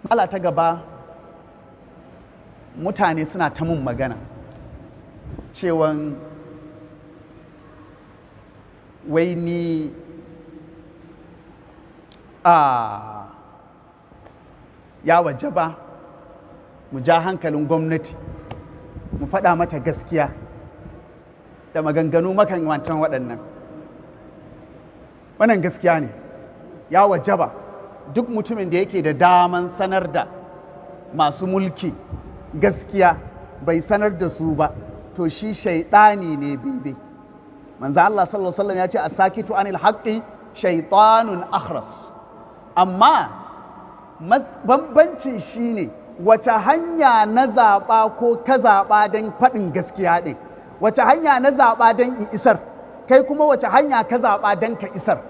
Matsala ta gaba, mutane suna ta mun magana cewan wai ni a ya wajaba mu ja hankalin gwamnati, mu faɗa mata gaskiya da maganganu makan wancan waɗannan. Wannan gaskiya ne, ya wajaba duk mutumin da yake da daman sanar da masu mulki gaskiya bai sanar da su ba, to shi shaidani ne bebe. Manzo Allah sallallahu alaihi wasallam ya ce: الساكت عن الحق شيطان أخرس. Amma bambancin shine wace hanya na zaɓa ko ka zaɓa don faɗin gaskiya ɗin, wace hanya na zaɓa don in isar, kai kuma wace hanya ka zaɓa don ka isar.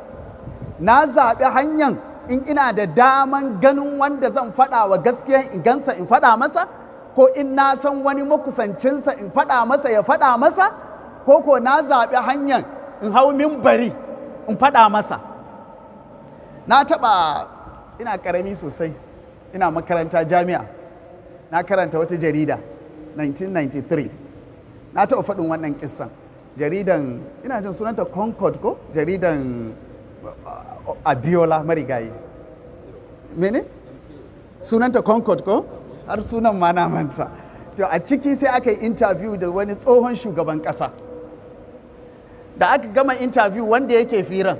Na zaɓi hanyar in ina da daman ganin wanda zan faɗa wa gaskiyan in gansa in faɗa masa, ko in na san wani makusancinsa in faɗa masa ya faɗa masa, ko na zaɓi hanyar in hau mimbari in faɗa masa. Na taɓa, ina ƙarami sosai, ina makaranta jami'a, na karanta wata jarida 1993. Na taɓa faɗin wannan kissan. Jaridan, ina jin sunanta Concord ko jaridan Abiola marigayi. Mene sunanta? Concord ko? Har sunan ma na manta. To, a ciki sai aka yi interview da wani tsohon shugaban ƙasa. Da aka gama interview, wanda yake firan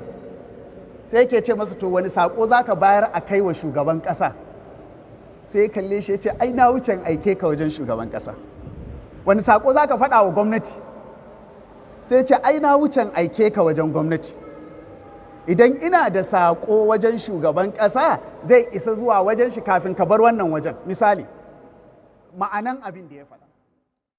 sai yake ce masa, "To, wani sako za ka bayar a kai wa shugaban ƙasa?" Sai ya kalle shi ya ce, "Ai na wucen aike ka wajen shugaban ƙasa. Wani sako za ka faɗa wa gwamnati?" Sai ya ce, "Ai na wucen aike ka wajen gwamnati. Idan ina da saƙo wajen shugaban ƙasa, zai isa zuwa wajen shi kafin ka bar wannan wajen." Misali, ma'anan abin da ya faɗa.